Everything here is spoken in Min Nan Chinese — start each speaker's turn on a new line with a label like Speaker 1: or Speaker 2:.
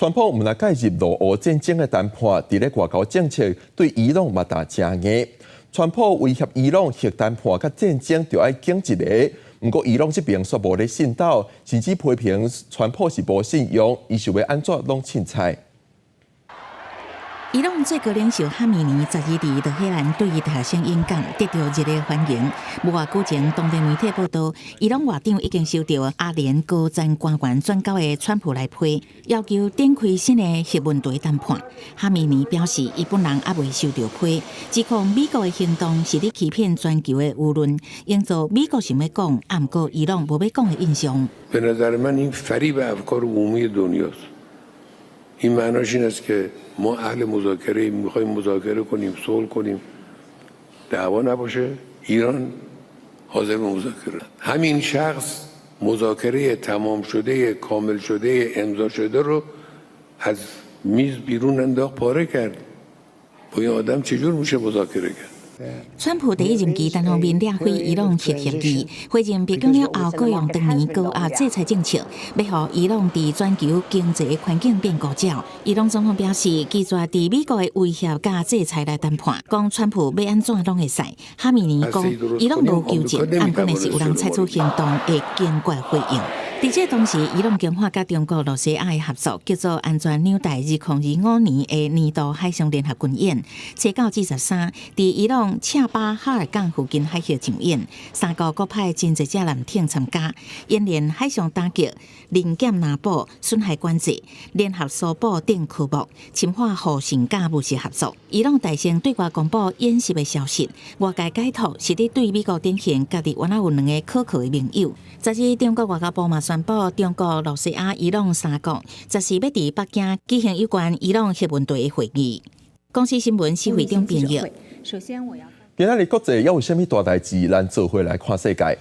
Speaker 1: 川普毋但介入俄烏戰爭的談判，佇咧外交政策對伊朗嘛打誠硬。川普威脅伊朗核談判佮戰爭著愛揀一个，毋過伊朗這邊煞無咧信鬥，甚至批評川普是無信用，伊想欲按怎攏凊彩。
Speaker 2: 伊朗最高領袖哈米尼十二佇德黑蘭對伊大學生演講，得到熱烈歡迎。無偌久前，當地媒體報道，伊朗外長已經收到阿聯高層官員轉交的川普來批，要求展開新的核問題談判。哈米尼表示，伊本人猶未收到批，指控美國的行動是咧欺騙全球的輿論，營造美國想欲講，毋過伊朗無欲講的印象。
Speaker 3: به نظر من این فریب افکار عمومی دنیاست. این معناش این است که ما اهل مذاکره میخوایم مذاکره کنیم صلح کنیم دعوا نباشه ایران حاضر به مذاکره همین شخص مذاکره تمام شده کامل شده امضا شده رو از میز بیرون انداخت پاره کرد. با این آدم چجور میشه مذاکره کرد؟
Speaker 2: 川普第一任期單方面掠開伊朗核協議，卸任白宮了後，閣用當年高壓制裁政策，欲予伊朗佇全球經濟環境變孤鳥。伊朗總統表示，拒絕佇美國的威脅佮制裁來談判，講川普欲按怎攏會使。哈米尼講，伊朗無求戰，毋過若是有人採取行動，會堅決回應。佇這同時，伊朗強化佮中國、露西亞的合作，叫做安全紐帶2025年的年度海上聯合軍演，初九至13，佇伊朗恰巴哈爾港附近海域上演，三國閣派真濟隻艦艇參加，演練海上打擊、臨檢拿捕、損害管制、聯合搜捕等科目，深化互信佮務實合作。伊朗大聲對外公布演習的消息，外界解讀是咧對美國展現家己原來有兩个可靠的盟友。昨日中國外交部嘛宣布，中國、露西亞、伊朗三國十四欲佇北京舉行有關伊朗核問題的會議。公視新聞施會長編譯。
Speaker 1: 今仔日國際猶有啥物大代誌？咱做伙來看世界。